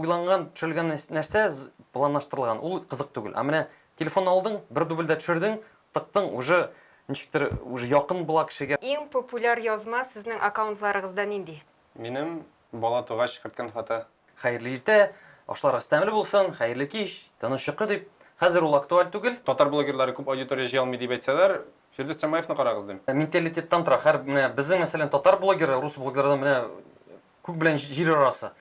уйланган, төшерелгән нәрсә планлаштырылган, ул кызык түгел. Ә менә телефон алдың, бер дубльдә төшердең, тыктың, уже ничектер уже якын була кешегә. Иң популяр язма сезнең аккаунтларыгызда нинди? Минем бала тугач керткән фото. Хәерле иртә, ашларыгыз тәмле булсын, хәерле кич, тыныч йокы дип. Хәзер ул актуаль түгел. Татар блогерлары күп аудитория җыя алмый дип әйтсәләр, Фирдүс Тямаевны карагыз дим. Менталитеттан тора. Һәр менә безнең, мәсәлән, татар блогеры рус блогерлардан менә күк белән җир арасы.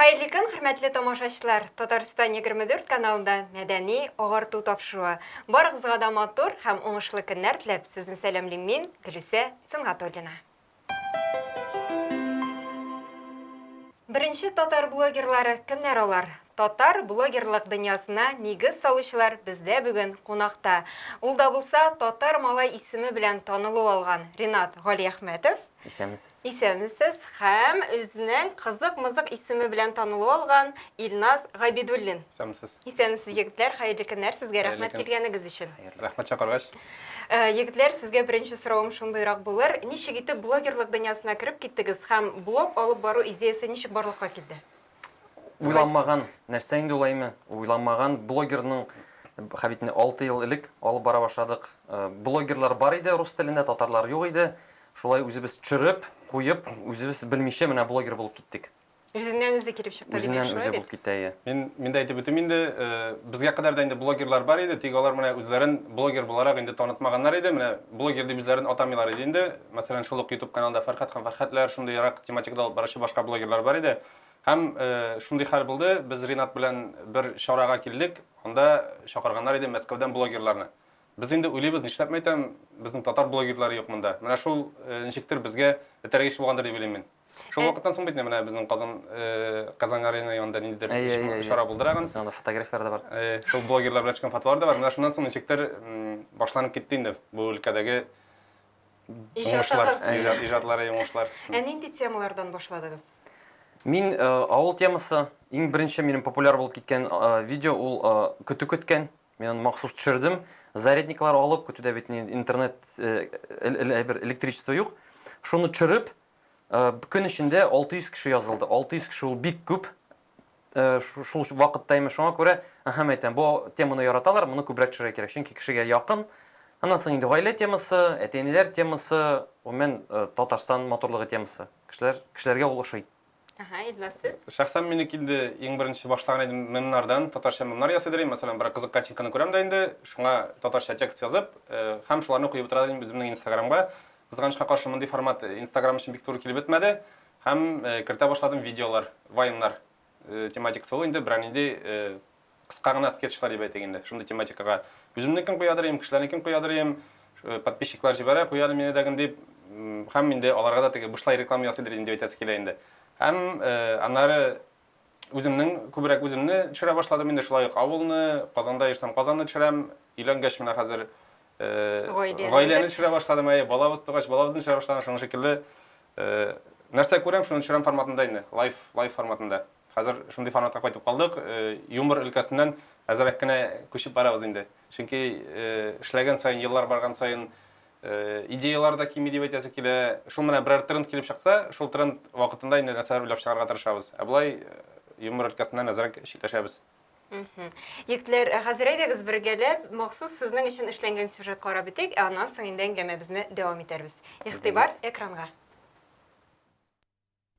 Хәерле көн, хөрмәтле тамашачылар! Татарстан 24 каналында мәдәни агарту тапшыруы. Барыгызга да матур һәм уңышлы көннәр теләп, сезне сәламлим мин, Гөлүсә Сөнгатуллина. Беренче татар блогерлары кемнәр алар? Татар блогерлык дөньясына нигез салучылар бездә бүген кунакта. Ул да булса Татар малай исеме белән танылу алган Ринат Галиәхмәтов. Исәнмесез. Исәнмесез һәм үзенең Кызык-мызык исеме белән танылу алган Илназ Габидуллин. Исәнмесез. Исәнмесез, егетләр, хәерле көннәр сезгә, рәхмәт килгәнегез өчен. Рәхмәт чакыргач. Егетләр, сезгә беренче соравым шундыйрак булыр. Ничек итеп блогерлык дөньясына кереп киттегез һәм блог алып бару идеясе ничек барлыкка килде? Уйланмаган нәрсә инде ул, әйме? Уйланмаган блогерның һәм бит 6 ел элек алып бара башладык. Блогерлар бар иде рус телендә, татарлар юк иде. Шулай үзебез төшереп, куеп, үзебез белмичә менә блогер булып киттек. Үзеннән үзе килеп чыкты, димәк, Үзеннән шулай үзе бит? булып китте, әйе. Мин, мин дә әйтеп үтим инде, безгә кадәр дә инде блогерлар бар иде, тик алар менә үзләрен блогер буларак инде танытмаганнар иде, менә блогер дип үзләрен атамыйлар иде инде. Мәсәлән, шул ук YouTube каналында Фәрхәт һәм Фәрхәтләр, шундыйрак тематикада алып баручы башка блогерлар бар иде. Һәм шундый хәл булды, без Ринат белән бер чарага килдек, анда чакырганнар иде Мәскәүдән блогерларны. Без инде уйлыйбыз, нишләп мәйтәм, безнең татар блогерлары юк монда. Менә шул ничектер безгә этәргеч булгандыр дип уйлыйм мин. Шул э. вакыттан соң бит менә безнең Казан э, Казан Арена янында ниндидер чара булдыраган. Анда фотографияләр дә бар. Э, шул блогерлар белән төшкән фотолар да бар. Менә шуннан соң ничектер башланып китте инде бу өлкәдәге уңышлар, иҗатлары, уңышлар. Ә нинди темалардан башладыгыз? Мин авыл темасы, иң беренче минем популяр булып киткән видео ул көтү көткән. Мин аны махсус төшердем. Зарядниклар алып, көтүдә бит интернет, электричество юк. Шуны төшереп, Көн эчендә 600 кеше язылды. 600 кеше ул бик күп. Шул вакытта имеш, шуңа күрә, әһә, әйтәм, бу теманы яраталар, моны күбрәк төшерергә кирәк, чөнки кешегә якын. Аннан соң инде гаилә темасы, әти-әниләр темасы, гомумән, Татарстан матурлыгы темасы. Кешеләр, кешеләргә ул ошый. Әһә, Илназ, сез? Шәхсән минеке инде иң беренче башлаган идем мемнардан, татарча мемнар ясыйдыр идем. Мәсәлән, бер кызык картинканы күрәм дә инде, шуңа татарча текст язып, һәм шуларны куеп утыра идем үземнең Инстаграмга. Кызганычка каршы, мондый формат Инстаграм өчен бик туры килеп бетмәде. Һәм кертә башладым видеолар, вайннар тематикасы ул инде берәр нинди кыска гына скетчлар дип әйтик инде, шундый тематикага. Үземнекен куядыр идем, кешеләрнекен куядыр идем, подписчиклар җибәрә, куя әле мине дәген дип, һәм инде аларга да теге бушлай реклама ясыйдыр идем дип әйтәсе килә инде. Һәм аннары Үземнең күбрәк үземне төшерә башладым инде, шулай ук авылны, Казанда йөрсәм Казанны төшерәм. Өйләнгәч менә хәзер гаиләне төшерә башладым, әйе, балабыз тугач балабызны төшерә башладым, шуның шикелле нәрсә күрәм, шуны төшерәм форматында инде, лайф, лайф форматында. Хәзер шундый форматка кайтып калдык. Юмор өлкәсеннән әзрәк кенә күчеп барабыз инде. Чөнки эшләгән саен, еллар барган саен Идеялар да кими дип әйтәсе килә. Шул менә берәр тренд килеп чыкса, шул тренд вакытында инде нәрсәләр уйлап чыгарга тырышабыз. Ә болай юмор өлкәсеннән әзрәк читләшәбез. Егетләр, хәзер әйдәгез бергәләп махсус сезнең өчен эшләнгән сюжет карап үтик, ә аннан соң инде әңгәмәбезне дәвам итәрбез. Игътибар экранга.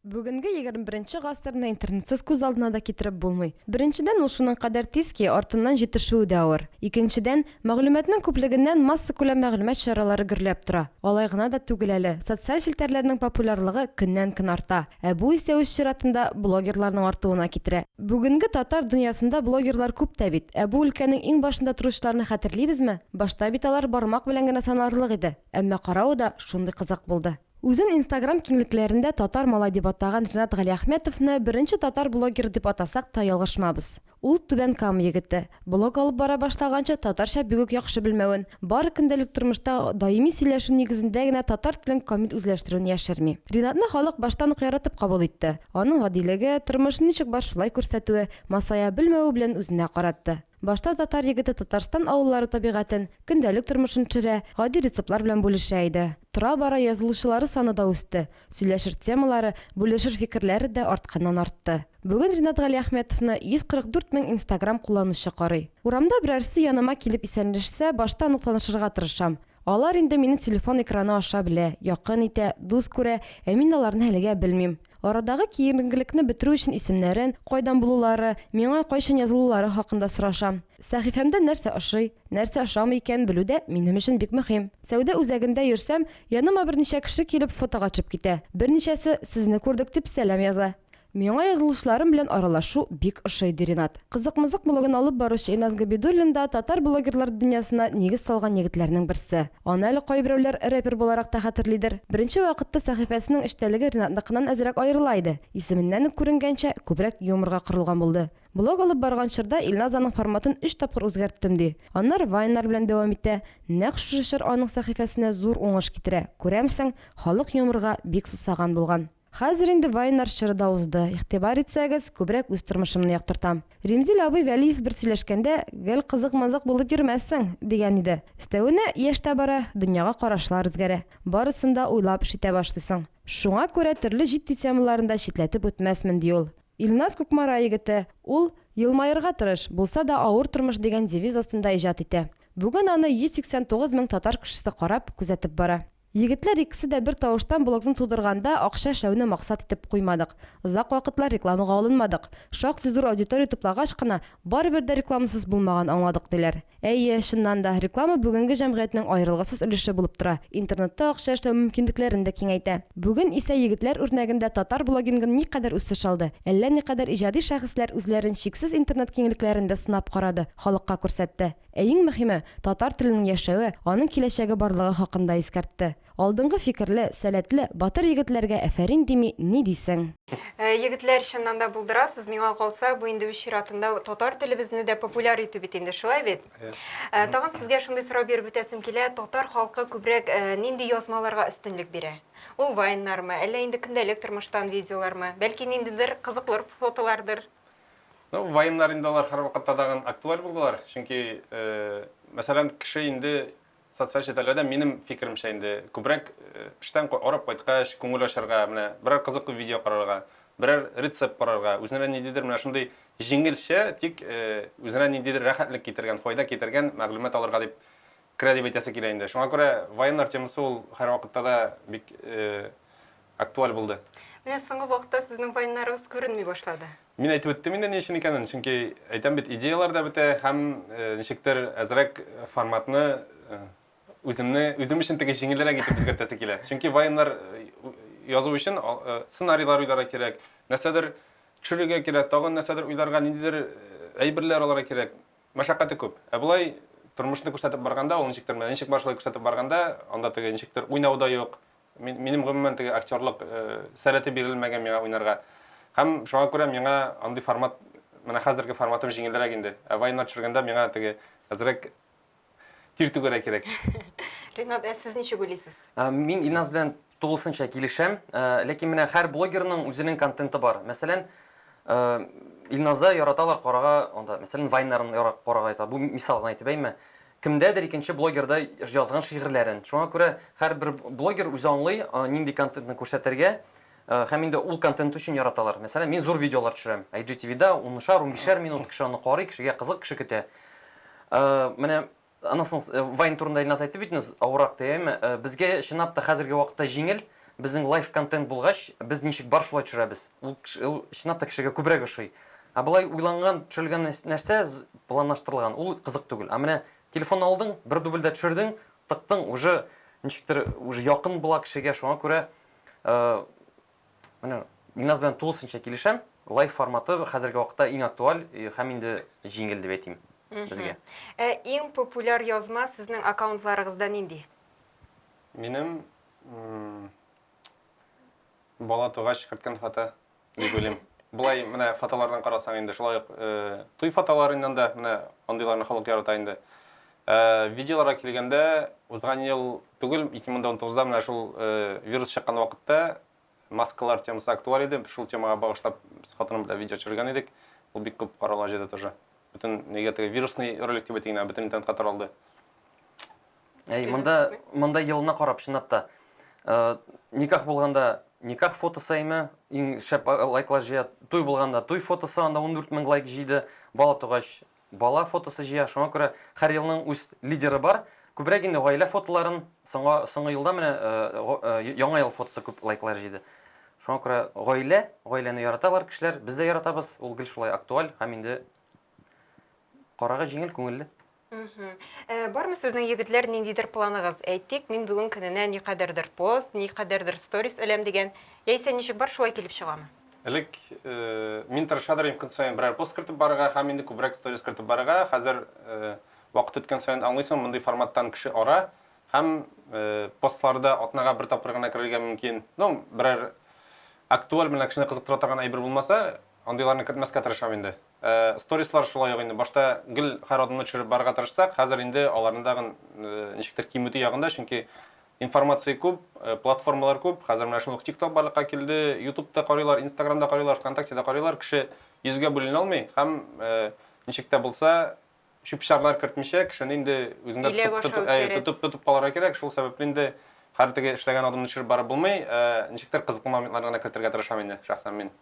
Бүгенге 21 гасырны интернетсыз күз алдына да китереп булмый. Беренчедән, ул шуның кадәр тиз ки, артыннан җитешүе дә авыр. Икенчедән, мәгълүматның күплегеннән массакүләм мәгълүмат чаралары гөрләп тора. Алай гына да түгел әле, социаль челтәрләрнең популярлыгы көннән-көн арта. Ә бу исә үз чиратында блогерларның артуына китерә. Бүгенге татар дөньясында блогерлар күп тә бит. Ә бу өлкәнең иң башында торучыларны хәтерлибезме? Башта бит алар бармак белән генә санарлык иде. Әмма каравы да шундый кызык булды. Үзен Инстаграм киңлекләрендә Татар малай дип атаган Ринат Галиәхмәтовны беренче татар блогеры дип атасак та ялгышмабыз. Ул Түбән Кама егете. Блог алып бара башлаганчы татарча бик үк яхшы белмәвен, бары көндәлек тормышта даими сөйләшү нигезендә генә татар телен камил үзләштерүен яшерми. Ринатны халык баштан ук яратып кабул итте. Аның гадилеге, тормышын ничек бар шулай күрсәтүе, масая белмәве белән үзенә каратты. Башта татар егете Татарстан авыллары табигатен, көндәлек тормышын төшерә, гади рецептлар белән бүлешә иде. Тора-бара язылучылары саны да үсте, сөйләшер темалары, бүлешер фикерләре дә артканнан-артты. Бүген Ринат Галиәхмәтовны 144 мең Инстаграм кулланучы карый. Урамда берәрсе яныма килеп исәнләшсә, баштан ук танышырга тырышам. Алар инде мине телефон экраны аша белә, якын итә, дус күрә, ә мин аларны әлегә белмим. Арадагы киеренкелекне бетерү өчен исемнәрен, кайдан булулары, миңа кайчан язылулары хакында сорашам. Сәхифәмдә нәрсә ошый, нәрсә ошамый икәнен белү дә минем өчен бик мөһим. Сәүдә үзәгендә йөрсәм, яныма берничә кеше килеп фотога төшеп китә, берничәсе сезне күрдек дип сәлам яза. Миңа язылучыларым белән аралашу бик ошый, ди Ринат. Кызык-мызык блогын алып баручы Илназ Габидуллин да татар блогерлар дөньясына нигез салган егетләрнең берсе. Аны әле кайберәүләр рэпер буларак та хәтерлидер. Беренче вакытта сәхифәсенең эчтәлеге Ринатныкыннан әзрәк аерыла иде. Исеменнән үк күренгәнчә, күбрәк юморга корылган булды. Блог алып барган чорда Илназ аның форматын өч тапкыр үзгәрттем, ди. Аннары вайннар белән дәвам итә. Нәкъ шушы чор аның сәхифәсенә зур уңыш китерә. Күрәмсең, халык юморга бик сусаган булган. Хәзер инде вайннар чоры да узды, игътибар итсәгез, күбрәк үз тормышымны яктыртам. Римзил абый Вәлиев бер сөйләшкәндә, Гел кызык-мызык булып йөрмәссең, дигән иде. Өстәвенә, яшь тә бара, дөньяга карашлар үзгәрә. Барысын да уйлап эш итә башлыйсың. Шуңа күрә төрле җитди темаларны да читләтеп үтмәсмен, ди ул. Илназ Кукмара егете. Ул, Елмаерга тырыш, булса да авыр тормыш дигән девиз астында иҗат итә. Бүген аны 189 мең татар кешесе карап, күзәтеп бара. Егетләр икесе дә бер тавыштан блогны тудырганда акча эшләүне максат итеп куймадык. Озак вакытлар рекламага алынмадык. Шактый зур аудитория туплагач кына, барыбер дә рекламасыз булмаган аңладык, диләр. Әйе, чыннан да, реклама бүгенге җәмгыятьнең аерылгысыз өлеше булып тора, интернетта акча эшләү мөмкинлекләрен дә киңәйтә. Бүген исә егетләр үрнәгендә татар блогингы никадәр үсеш алды, әллә никадәр иҗади шәхесләр үзләрен чиксез интернет киңлекләрендә сынап карады, халыкка күрсәтте. Ә иң мөһиме, татар теленең яшәве, аның киләчәге барлыгы хакында искәртте. Алдынгы фикерле, сәләтле, батыр егетләргә әфәрин дими, ни дисең? Егетләр, чыннан да булдырасыз, миңа калса, бу инде үз чиратында татар телебезне дә популяр итү бит инде, шулай бит? Тагын сезгә шундый сорау биреп үтәсем килә, татар халкы күбрәк нинди язмаларга өстенлек бирә? Ул вайннармы, әллә инде көндәлек тормыштан видеолармы, бәлки ниндидер кызыклы фотолардыр? Ну, вайннар инде алар һәрвакытта тагын актуаль булдылар. Чөнки, мәсәлән, кеше инде социаль челтәрләрдә, минем фикеремчә инде, күбрәк эштән арып кайткач, күңел ачарга, менә берәр кызыклы видео карарга, берәр рецепт карарга, үзенә ниндидер менә шундый җиңелчә, тик үзенә ниндидер рәхәтлек китергән, файда китергән мәгълүмат алырга дип керә дип әйтәсе килә инде. Шуңа күрә вайннар темасы ул һәрвакытта да бик актуаль булды. Менә соңгы вакытта сезнең вайннарыгыз күренми башлады. Мин әйтеп үттем инде ни өчен икәнен, чөнки әйтәм бит, идеялар да бетә һәм ничектер әзрәк форматны үземне, үзем өчен теге җиңелрәк итеп үзгәртәсе килә. Чөнки вайннар язу өчен сценарийлар уйларга кирәк, нәрсәдер төшерергә кирәк, тагын нәрсәдер уйларга, ниндидер әйберләр алырга кирәк. Мәшәкате күп. Ә болай тормышны күрсәтеп барганда, ул ничектер менә ничек бар шулай күрсәтеп барганда, анда теге ничектер уйнау да юк. Минем гомумән теге актерлык сәләте бирелмәгән миңа уйнарга. Һәм шуңа күрә миңа андый формат, менә хәзерге форматым җиңелрәк инде. Ә вайннар төшергәндә миңа теге әзрәк тир түгәргә кирәк. Ринат, ә сез ничек уйлыйсыз? Мин Илназ белән тулысынча килешәм. Ләкин менә һәр блогерның үзенең контенты бар. Мәсәлән, Илназда яраталар карага, анда, мәсәлән, вайннарын карага ята. Бу мисал гына әйтеп, әйме. Кемдәдер икенче блогерда язган шигырьләрен. Шуңа күрә һәрбер блогер үзе аңлый, нинди контентны күрсәтергә һәм инде ул контент өчен яраталар. Мәсәлән, мин зур видеолар төшерәм. IGTV-да унышар, унбишәр минут кеше аны карый, кешегә кызык, кеше көтә. Менә аннан соң вайн турында Илназ әйтте бит инде, авыррак дип, әйеме? Безгә чынлап та хәзерге вакытта җиңел. Безнең лайв контент булгач, без ничек бар шулай төшерәбез. Ул чынлап та кешегә күбрәк ошый. Ә болай уйланган, төшерелгән нәрсә, планлаштырылган, ул кызык түгел. Ә менә телефон алдың, бер дубльдә төшердең, тыктың, уже ничектер уже якын була кешегә, шуңа күрә менә Илназ белән тулысынча килешәм. Лайв форматы хәзерге вакытта иң актуаль һәм инде җиңел дип әйтим безгә. Ә иң популяр язма сезнең аккаунтларыгызда нинди? Минем бала тугач керткән фото дип уйлыйм. Болай менә фотолардан карасаң инде, шулай ук туй фотоларыннан да менә андыйларны халык ярата инде. Видеоларга килгәндә, узган ел түгел, 2019-да менә шул вирус чыккан вакытта маскалар темасы актуаль иде. Шул темага багышлап без хатыным белән видео төшергән идек. Ул бик күп карала җыйды тоже. Бөтен нигә теге вирусный ролик дип әйтик инде, бөтен интернетка таралды. Әй, монда монда елына карап чынлап та. Никах булганда никах фотосы әйме, иң шәп лайклар җыя. Туй булганда туй фотосы анда 14 мең лайк җыйды. Бала тугач бала фотосы җыя. Шуңа күрә һәр елның үз лидеры бар. Күбрәк инде гаилә фотоларын соңга соңгы елда менә яңа ел фотосы күп лайклар җыйды. Шуңа күрә гаилә, гаиләне яраталар кешеләр, без дә яратабыз. Ул гел шулай актуаль һәм инде карарга җиңел, күңелле. Бармы сезнең, егетләр, ниндидер планыгыз? Әйтик, мин бүген көненә никадәрдер пост, никадәрдер сторис эләм дигән, яисә ничек бар, шулай килеп чыгамы? Элек мин тырышадыр идем көн саен берәр пост кертеп барырга һәм инде күбрәк сторис кертеп барырга. Хәзер вакыт үткән саен аңлыйсың, мондый форматтан кеше ара һәм постларда атнага бер тапкыр гына керергә мөмкин. Ну, берәр актуаль менә кешене кызыктыра торган әйбер булмаса, андыйларны кертмәскә тырышам инде. Сторислар шулай ук инде башта гел һәр адымны төшереп барырга тырышсак, хәзер инде аларны тагын ничектер киметү ягында, чөнки информация күп, платформалар күп. Хәзер менә шул ук TikTok барлыкка килде, YouTube'та карыйлар, Instagram'да карыйлар, ВКонтактеда карыйлар. Кеше йөзгә бүленә алмый һәм ничек тә булса чүп-чарлар кертмичә, кешене инде үзеңдә тотып тотып калырга кирәк. Шул сәбәпле инде һәр теге эшләгән адымны төшереп барып булмый. Ничектер кызыклы моментларны гына кертергә тырышам инде шәхсән мин.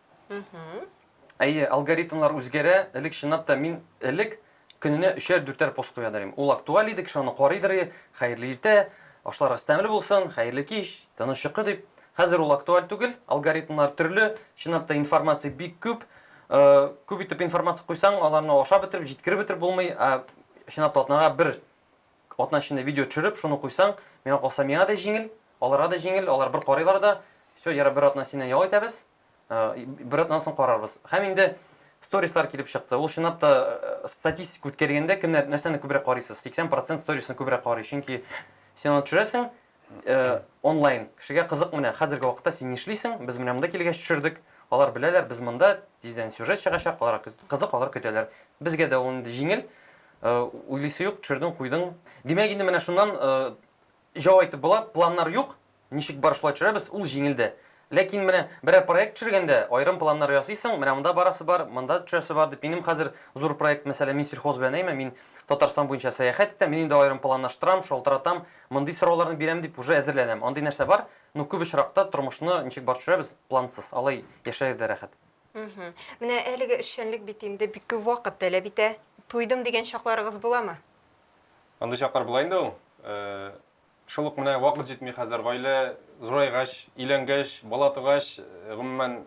Әйе, алгоритмнар үзгәрә. Элек чынлап та мин элек көненә өчәр, дүртәр пост куя идем. Ул актуаль иде, кеше аны карыйдыр иде. Хәерле иртә, ашларыгыз тәмле булсын, хәерле кич, тыныч йокы дип. Хәзер ул актуаль түгел, алгоритмнар төрле, чынлап та информация бик күп. Күп итеп информация куйсаң, аларны ашап бетереп, җиткереп бетереп булмый. Ә чынлап та атнага бер атна эчендә видео төшереп, шуны куйсаң, миңа калса миңа да җиңел, аларга да җиңел, алар бер карыйлар да, все, ярар, бер атна синнән ял итәбез, Бер атнадан соң карарбыз. Һәм инде сторислар килеп чыкты. Ул чынлап та статистика үткәргәндә кемнәр нәрсәне күбрәк карыйсыз? 80% сторисны күбрәк карый. Чөнки син аны төшерәсең, онлайн. Кешегә кызык менә хәзерге вакытта син нишлисең? Без менә монда килгәч төшердек. Алар беләләр, без монда, тиздән сюжет чыгачак, аларга кызык, алар көтәләр. Безгә дә ул инде җиңел. Уйлыйсы юк, төшердең, куйдың. Димәк, инде менә шуннан җавап әйтеп була, планнар юк. Ничек бар шулай төшерәбез, ул җиңел дә. Ләкин менә берәр проект төшергәндә аерым планнар ясыйсың, менә монда барасы бар, монда төшәсе бар дип. Минем хәзер зур проект, мәсәлән, мин сельхоз белән әйме, мин Татарстан буенча сәяхәт итәм, мин инде аерым планлаштырам, шалтыратам, мондый сорауларны бирәм дип уже әзерләнәм. Андый нәрсә бар, но күп очракта тормышны ничек бар төшерәбез, плансыз. Алай яшәргә дә рәхәт. Менә әлеге эшчәнлек бит инде бик күп вакыт таләп итә. Туйдым дигән чакларыгыз буламы? Андый чаклар була инде ул. Шул ук менә вакыт җитми хәзер, гаилә зурайгач, өйләнгәч, бала тугач, гомумән,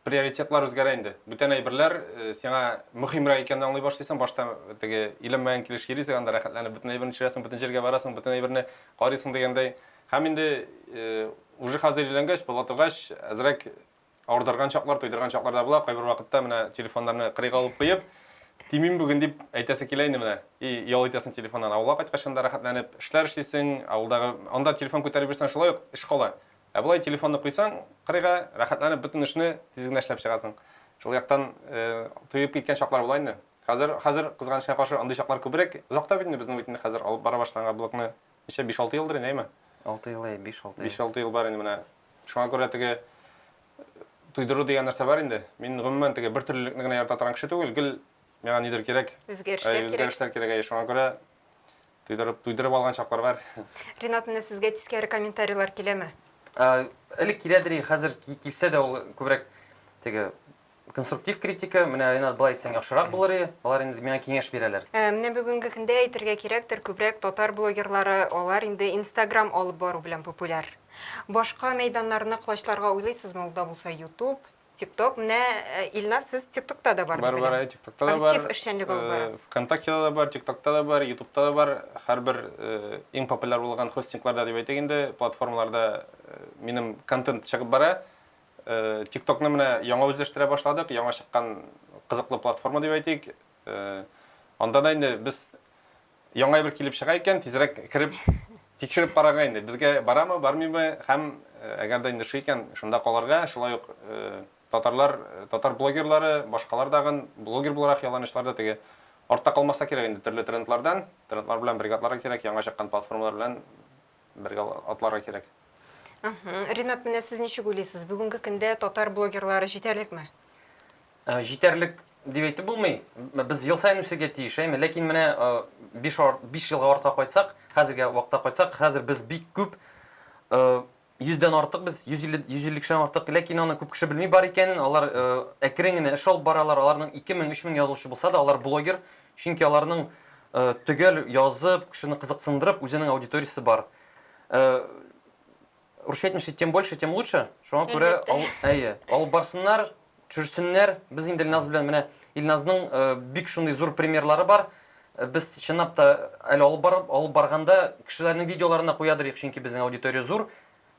приоритетлар үзгәрә инде. Бүтән әйберләр сиңа мөһимрәк икәнен аңлый башлыйсың. Башта теге өйләнмәгән килеш йөрисең, анда рәхәтләнеп бөтен әйберне төшерәсең, бөтен җиргә барасың, бөтен әйберне карыйсың дигәндәй. Һәм инде уже хәзер өйләнгәч, бала тугач, әзрәк Ардырган чаклар, туйдырган чаклар да була. Кайбер вакытта менә телефоннарны кырыйга алып куеп, тимим бүген дип әйтәсе килә инде менә. И ял итәсең телефоннан. Авылга кайткач анда рәхәтләнеп эшләр эшлисең, авылдагы анда телефон күтәреп йөрсәң шулай ук эш кала. Ә болай телефонны куйсаң кырыйга, рәхәтләнеп бөтен эшне тиз генә эшләп чыгасың. Шул яктан туеп киткән чаклар була инде. Хәзер, хәзер кызганычка каршы андый чаклар күбрәк. Озак та бит инде безнең бит инде хәзер алып бара башлаганга блогны ничә, 5-6 елдыр инде, әйме? 6 ел, әйе, 5-6 ел. 5-6 ел бар инде менә. Шуңа күрә теге туйдыру дигән нәрсә бар инде. Мин гомумән теге бер төрлелекне генә ярата торган кеше түгел. Гел миңа нидер кирәк. Үзгәрешләр кирәк. Үзгәрешләр кирәк, әйе. Шуңа күрә туйдырып, туйдырып алган чаклар бар. Ринат, менә сезгә тискәре комментарийлар киләме? Элек киләдер, хәзер килсә дә ул күбрәк теге Конструктив критика, менә Ринат болай әйтсәң яхшырак булыр иде, алар инде миңа киңәш бирәләр. Ә, менә бүгенге көндә әйтергә кирәктер, күбрәк татар блогерлары, алар инде Инстаграм алып бару белән популяр. Башка мәйданнарны колачларга уйлыйсызмы, ул да булса Ютуб, ТикТок. Менә, Илназ, сез ТикТокта да бар дип Бар, бар, беләм. әйе, ТикТокта да бар. Актив эшчәнлек алып барасыз. ВКонтактеда да бар, ТикТокта да бар, Ютубта да бар. Һәрбер иң популяр булган хостингларда дип әйтик инде, платформаларда минем контент чыгып бара. ТикТокны менә яңа үзләштерә башладык, яңа чыккан кызыклы платформа дип әйтик. Анда да инде без яңа әйбер килеп чыга икән, тизрәк кереп тикшереп карарга инде. Безгә барамы, бармыймы һәм әгәр дә инде ошый икән, шунда калырга, шулай ук. Татарлар, татар блогерлары, башкалар дагын, блогер буларак яланычлар да теге артта калмаска кирәк инде төрле трендлардан, трендлар белән бергә атларга кирәк, яңа чыккан платформалар белән бергә атларга кирәк. Ринат, менә сез ничек уйлыйсыз, бүгенге көндә татар блогерлары җитәрлекме? Җитәрлек дип әйтеп булмый. Без ел саен үсергә тиеш, әйме? Ләкин менә 5 5 елга артка кайтсак, хәзергә вакытта кайтсак, хәзер без бик күп 100 дән артык без, 150 150 кешедән артык, ләкин аны күп кеше белми бар икәнен, алар әкрен генә эш алып баралар, аларның 2000, 3000 язылучы булса да, алар блогер, чөнки аларның төгәл язып, кешене кызыксындырып, үзенең аудиториясе бар. Русча әйтмешли, тем больше, тем лучше. Шуңа күрә, әйе, алып барсыннар, төшерсеннәр. Без инде Илназ белән менә Илназның бик шундый зур примерлары бар. Без чынлап та әле алып барып, алып барганда кешеләрнең видеоларына куядыр идек, чөнки безнең аудитория зур.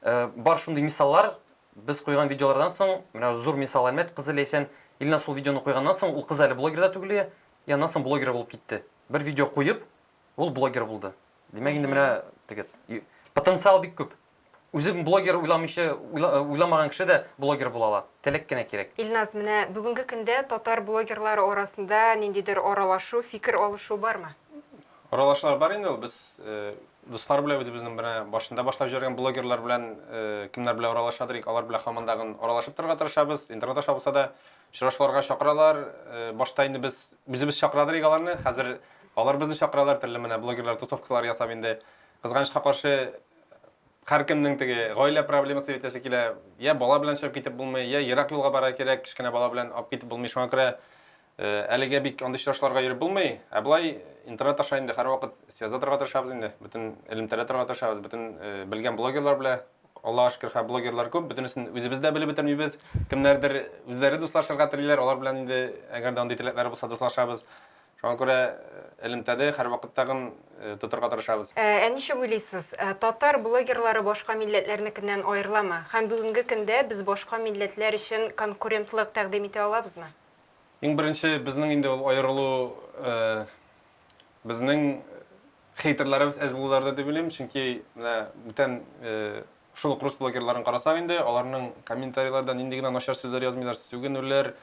Бар шундый мисаллар, без куйган видеолардан соң, менә зур мисал Әлмәт кызы Ләйсән, Илназ шул видеоны куйганнан соң, ул кыз әле блогер да түгел иде, и аннан соң блогер булып китте. Бер видео куеп, ул блогер булды. Димәк, инде менә теге потенциал бик күп. Үзен блогер уйламыйча, уйламаган кеше дә блогер була ала. Теләк кенә кирәк. Илназ, менә бүгенге көндә татар блогерлары арасында ниндидер аралашу, фикер алышу бармы? Аралашулар бар инде ул. Без дуслар белән үзебезнең менә башында башлап җибәргән блогерлар белән кемнәр белән аралашадыр ик, алар белән һаман дагын аралашып торырга тырышабыз. Интернет аша булса да очрашуларга чакыралар. Башта инде без үзебез чакырадыр идек аларны. Хәзер алар безне чакыралар, төрле менә блогерлар тусовкалар ясап инде. Кызганычка каршы, һәркемнең теге гаилә проблемасы дип әйтәсе килә. Я бала белән чыгып китеп булмый, я ерак юлга барырга кирәк, кечкенә бала белән алып китеп булмый. Шуңа күрә э, әлегә бик андый очрашуларга йөреп булмый. Ә болай интернет аша инде һәрвакыт связьда торырга тырышабыз инде. Бөтен элемтәдә торырга тырышабыз, бөтен э, белгән блогерлар белән. Аллага шөкер, хәзер блогерлар күп, бөтенесен үзебез дә белеп бетермибез. Кемнәрдер үзләре дуслашырга телиләр, алар белән инде әгәр дә андый теләкләре булса дуслашабыз. Шуңа күрә элемтәдә һәрвакыттагын тотырга тырышабыз. Ә ничек уйлыйсыз, татар блогерлары башка милләтләрнекеннән аерыламы? Һәм бүгенге көндә без башка милләтләр өчен конкурентлык тәкъдим итә алабызмы? Иң беренче безнең инде ул аерылу безнең хейтерларыбыз әз булуларда дип уйлыйм, чөнки менә бүтән шул ук рус блогерларын карасак инде, аларның комментарийларда нинди генә начар сүзләр язмыйлар, сүгенүләр,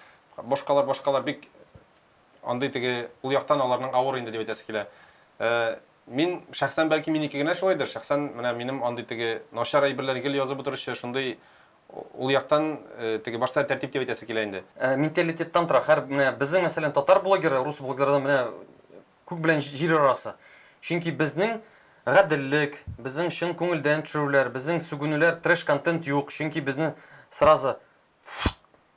башкалар, башкалар бик Андый теге ул яктан аларның авыр инде дип әйтәсе килә. Э, мин шәхсән бәлки минеке генә шулайдыр, шәхсән менә минем андый теге начар әйберләр гел язып утыручы шундый ул яктан э, теге барса тәртип дип әйтәсе килә инде. Э, менталитеттан тора. Һәр менә безнең мәсәлән татар блогеры рус блогерлардан менә күк белән җир арасы. Чөнки безнең гаделлек, безнең чын күңелдән төшерүләр, безнең сүгенүләр, трэш контент юк. Чөнки безне сразу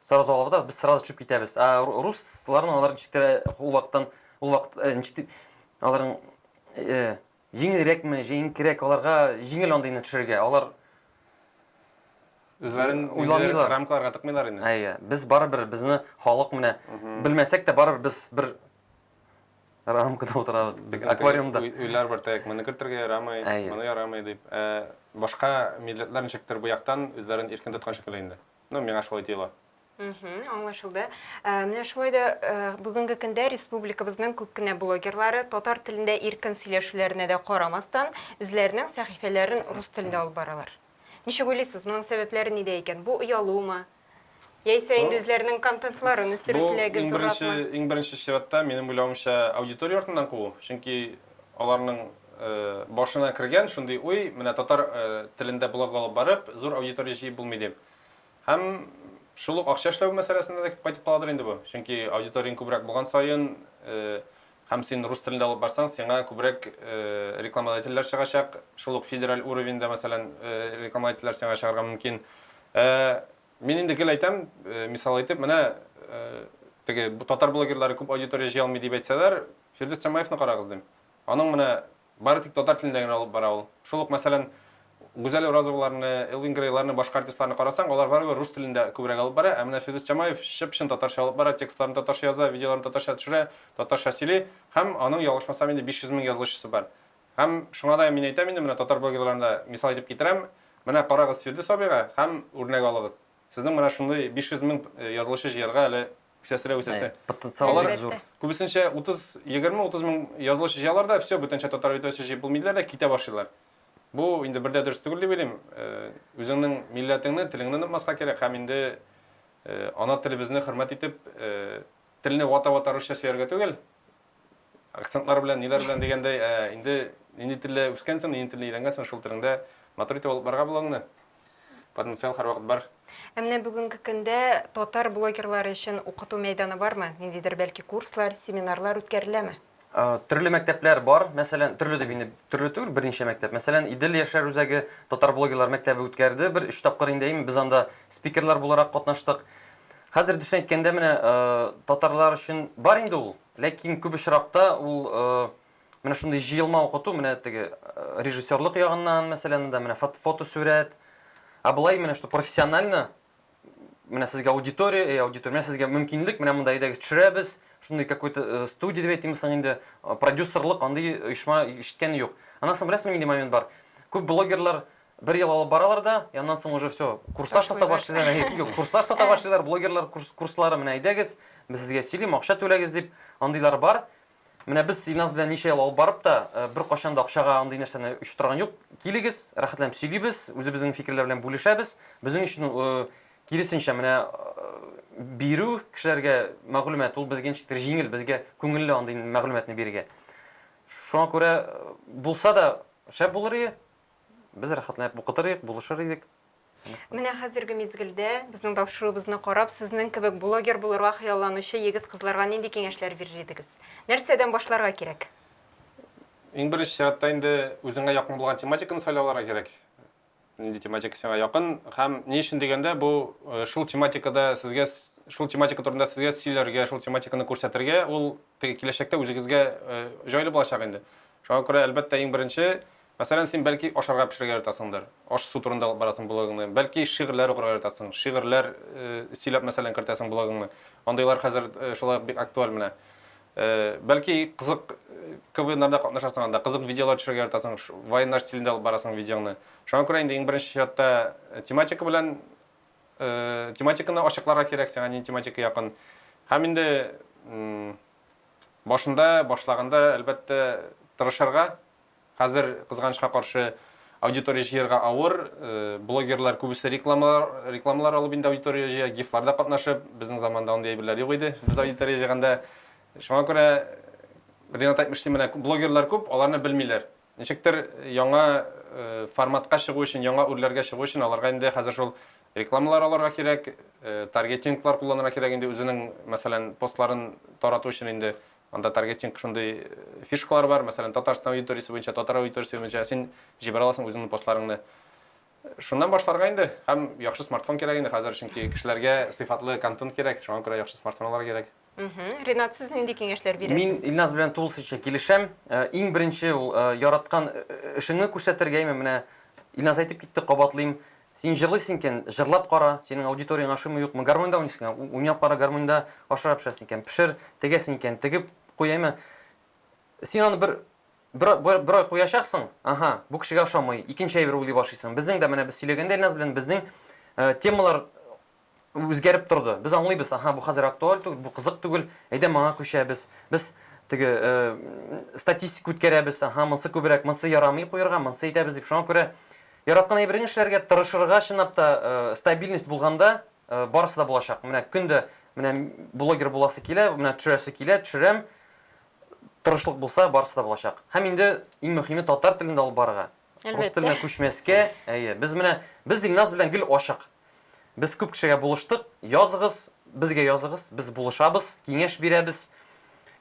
Сразу алабыз да, без сразу төшеп китәбез. Ә русларның алар ничектер ул вакыттан, ул вакыт ничек дип, аларның җиңелрәкме, җиңкерәк, аларга җиңел андыйны төшерергә. Алар үзләрен уйламыйлар, рамкаларга тыкмыйлар инде. Әйе, без барыбер безне халык менә белмәсәк тә барыбер без бер рамкада утырабыз. Без аквариумда. Уйлар бар, так, моны кертергә ярамый, моны ярамый дип. Ә башка милләтләр ничектер бу яктан үзләрен иркен тоткан шикелле инде. Ну, миңа шулай тоела. Аңлашылды. Ә, менә шулай да ә, бүгенге көндә республикабызның күп кенә блогерлары татар телендә иркен сөйләшүләренә дә карамастан, үзләренең сәхифәләрен рус телендә алып баралар. Ничек уйлыйсыз, моның сәбәпләре нидә икән? Бу оялумы? Яисә инде үзләренең контентларын үстерү теләге зурракмы? Иң беренче чиратта, минем уйлавымча, аудитория артыннан куу. Чөнки аларның башына кергән шундый уй, менә татар телендә блог алып барып, зур аудитория җыеп булмый дип. Һәм шул ук акча эшләү мәсьәләсенә дә кайтып каладыр инде бу. Чөнки аудиторияң күбрәк булган саен, һәм син рус телендә алып барсаң, сиңа күбрәк рекламодательләр чыгачак. Шул ук федераль уровеньда, мәсәлән, рекламодательләр сиңа чыгарга мөмкин. Мин инде гел әйтәм, мисал итеп, менә теге татар блогерлары күп аудитория җыя алмый дип әйтсәләр, Фирдүс Тямаевны карагыз дим. Аның менә бары тик татар телендә генә алып бара ул. Шул ук, мәсәлән, Гүзәл Уразоваларны, Элвин Грейларны, башка артистларны карасаң, алар барыбер рус телендә күбрәк алып бара. Ә менә Фирдүс Тямаев чып-чын татарча алып бара, текстларын татарча яза, видеоларын татарча төшерә, татарча сөйли. Һәм аның, ялгышмасам инде, 500 мең язылучысы бар. Һәм шуңа да мин әйтәм инде, менә татар блогерларын да мисал итеп китерәм. Менә карагыз Фирдүс абыйга һәм үрнәк алыгыз. Сезнең менә шундый 500 мең язылучы җыярга әле Үсәсе дә үсәсе. Потенциал бик зур. Күбесенчә 30, 20, 30 мең язылучы җыялар да, все, бүтәнчә татар аудиториясе җыеп булмый диләр дә, китә башлыйлар. Бу инде бер дә дөрес түгел дип уйлыйм. Үзеңнең милләтеңне, телеңне онытмаска кирәк һәм инде Ана телебезне хөрмәт итеп, телне вата-вата русча сөяргә түгел, акцентлар белән, ниләр белән дигәндәй, ә инде нинди телдә үскәнсең, нинди телне өйрәнгәнсең, шул телеңдә матур итеп алып барырга була аны. Потенциал һәрвакыт бар. Ә менә бүгенге көндә татар блогерлары өчен укыту мәйданы бармы? Ниндидер бәлки курслар, семинарлар үткәреләме? Төрле мәктәпләр бар, мәсәлән, төрле дип инде төрле түгел, берничә мәктәп. Мәсәлән, Идел яшьләр үзәге татар блогерлар мәктәбе үткәрде бер өч тапкыр инде, әйме, без анда спикерлар буларак катнаштык. Хәзер дөресен әйткәндә, менә татарлар өчен бар инде ул, ләкин күп очракта ул менә шундый җыелма укыту, менә теге режиссерлык ягыннан, мәсәлән, да, менә фотосурәт. Ә болай менә что профессионально менә сезгә аудитория, эй, аудитория, менә сезгә мөмкинлек, менә монда әйдәгез төшерәбез, шундый какой-то э, студия дип әйтимме соң инде, э, продюсерлык, андый оешма ишеткәне юк. Аннан соң беләсезме нинди момент бар? Күп блогерлар бер ел алып баралар да, и аннан соң уже все, курслар сата башлыйлар, юк, курслар сата башлыйлар, блогерлар курс, курслары, менә әйдәгез, без сезгә сөйлим, акча түләгез дип, андыйлар бар. Менә без Илназ белән ничә ел алып барып та, э, беркайчан да акчага андый нәрсәне оештырган юк. Килегез, рәхәтләнеп сөйлибез, үзебезнең фикерләр белән бүлешәбез. Безнең өчен э, киресенчә, менә э, бирү кешеләргә мәгълүмат, ул безгә ничектер җиңел, безгә күңелле андый мәгълүматны бирергә. Шуңа күрә булса да шәп булыр иде. Без рәхәтләнеп укытыр идек, булышыр идек. Менә хәзерге мизгелдә безнең тапшыруыбызны карап, сезнең кебек блогер булырга хыялланучы егет-кызларга нинди киңәшләр бирер идегез? Нәрсәдән башларга кирәк? Иң беренче чиратта инде үзеңә якын булган тематиканы сайлап алырга кирәк. Нинди тематика сиңа якын һәм ни өчен дигәндә, бу э, шул тематикада сезгә шул тематика турында сезгә сөйләргә, шул тематиканы күрсәтергә, ул теге киләчәктә үзегезгә э, җайлы булачак инде. Шуңа күрә, әлбәттә, иң беренче Мәсәлән, син бәлки ашарга пешерергә яратасыңдыр, аш-су турында алып барасың блогыңны, бәлки шигырьләр укырга яратасың, шигырьләр сөйләп, мәсәлән, кертәсең блогыңны. Андыйлар хәзер шулай ук бик актуаль менә. Бәлки кызык КВНнарда катнашасың анда, кызык видеолар төшерергә яратасың, вайннар стилендә алып барасың видеоңны. Шуңа күрә инде иң беренче чиратта тематика белән тематиканы ачыкларга кирәк, сиңа нинди тематика якын. Һәм инде башында, башлаганда, әлбәттә, тырышырга, Хәзер, кызганычка каршы, аудитория җыярга авыр. Блогерлар күбесе рекламалар, рекламалар алып инде аудитория җыя, гифларда катнашып. Безнең заманда андый әйберләр юк иде. Без аудитория җыйганда. Шуңа күрә Ренат әйтмешли, менә блогерлар күп, аларны белмиләр. Ничектер яңа форматка чыгу өчен, яңа үрләргә чыгу өчен аларга инде хәзер шул рекламалар алырга кирәк, таргетинглар кулланырга кирәк инде үзенең, мәсәлән, постларын тарату өчен инде. Анда таргетинг шундый фишкалар бар, мәсәлән, Татарстан аудиториясе буенча, татар аудиториясе буенча син җибәрә аласың үзеңнең постларыңны. Шуннан башларга инде, һәм яхшы смартфон кирәк инде хәзер, чөнки кешеләргә сыйфатлы контент кирәк, шуңа күрә яхшы смартфон алырга кирәк. Ренат, сез нинди киңәшләр бирәсез? Мин Илназ белән тулысынча килешәм. Иң беренче ул яраткан эшеңне күрсәтергә, менә Илназ әйтеп китте, кабатлыйм. Син җырлыйсың икән, җырлап кара, синең аудиторияң ашыймы, юкмы, гармуньда уйныйсың икән, уйнап кара, гармуньда ашарга пешерәсең икән, пешер, тегәсең икән, тегеп куй, әмма син аны бер бер, бер, бер ай куячаксың, ага, бу кешегә ошамый, икенче әйбер уйлый башлыйсың. Безнең дә менә без сөйләгәндә Илназ белән безнең э, темалар үзгәреп торды. Без аңлыйбыз, аһа, бу хәзер актуаль түгел, бу кызык түгел, әйдә моңа күчәбез. Без теге э, статистика үткәрәбез, аһа, монсы күбрәк, монсы ярамый куярга, монсы әйтәбез дип. Шуңа күрә яраткан әйбереңне эшләргә тырышырга, чынлап та э, стабильность булганда э, барысы да булачак. Менә көн дә менә блогер буласы килә, менә төшерәсе килә, төшерәм. Тырышлык булса, барысы да булачак. Һәм инде иң мөһиме татар телендә алып барырга. Рус теленә күчмәскә. Әйе, без менә без Илназ белән гел ачык. Без күп кешегә булыштык. Языгыз, безгә языгыз, без булышабыз, киңәш бирәбез.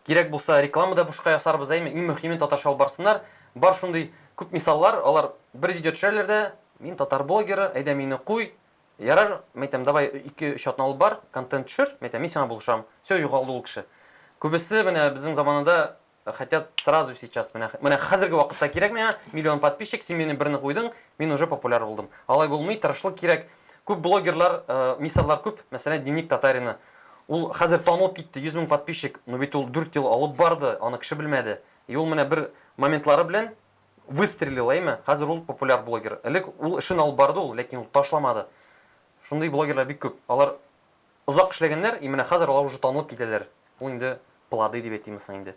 Кирәк булса, реклама да бушка ясарбыз, әйме? Иң мөһиме татарча алып барсыннар. Бар шундый күп мисаллар, алар бер видео төшерәләр дә, мин татар блогеры, әйдә мине куй. Ярар, мәйтәм, давай 2-3 атна алып бар, контент төшер, мәйтәм, мин сиңа булышам. Все, югалды ул кеше. Күбесе менә безнең заманада Хотят сразу сейчас. Менә, менә хәзерге вакытта кирәк миңа миллион подписчик, син мине берне куйдың, мин уже популяр булдым. Алай булмый, тырышлык кирәк. Күп блогерлар, э, мисаллар күп, мәсәлән, Дневник Татарина. Ул хәзер танылып китте, 100 мең подписчик, но бит ул 4 ел алып барды, аны кеше белмәде. И ул менә бер моментлары белән выстрелил, әйме? Хәзер ул популяр блогер. Элек ул эшен алып барды ул, ләкин ул ташламады. Шундый блогерлар бик күп. Алар Озак эшләгәннәр, и менә хәзер алар уже танылып китәләр. Ул инде плоды дип әйтимме соң инде.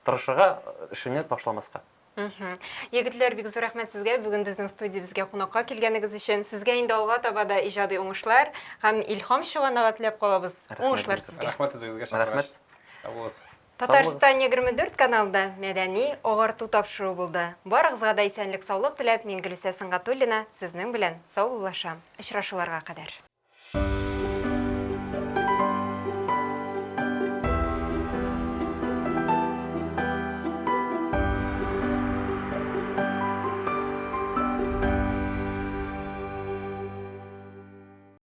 Тырышырга, эшеңне ташламаска. Егетләр, бик зур рәхмәт сезгә бүген безнең студиябезгә кунакка килгәнегез өчен. Сезгә инде алга таба да иҗади уңышлар һәм илһам чыганагы теләп калабыз. Уңышлар сезгә. Рәхмәт үзегезгә чакыргач. Рәхмәт. Сау булыгыз. Татарстан 24 каналында мәдәни агарту тапшыруы булды. Барыгызга да исәнлек-саулык теләп, мин Гөлүсә Сөнгатуллина сезнең белән саубуллашам. Очрашуларга кадәр.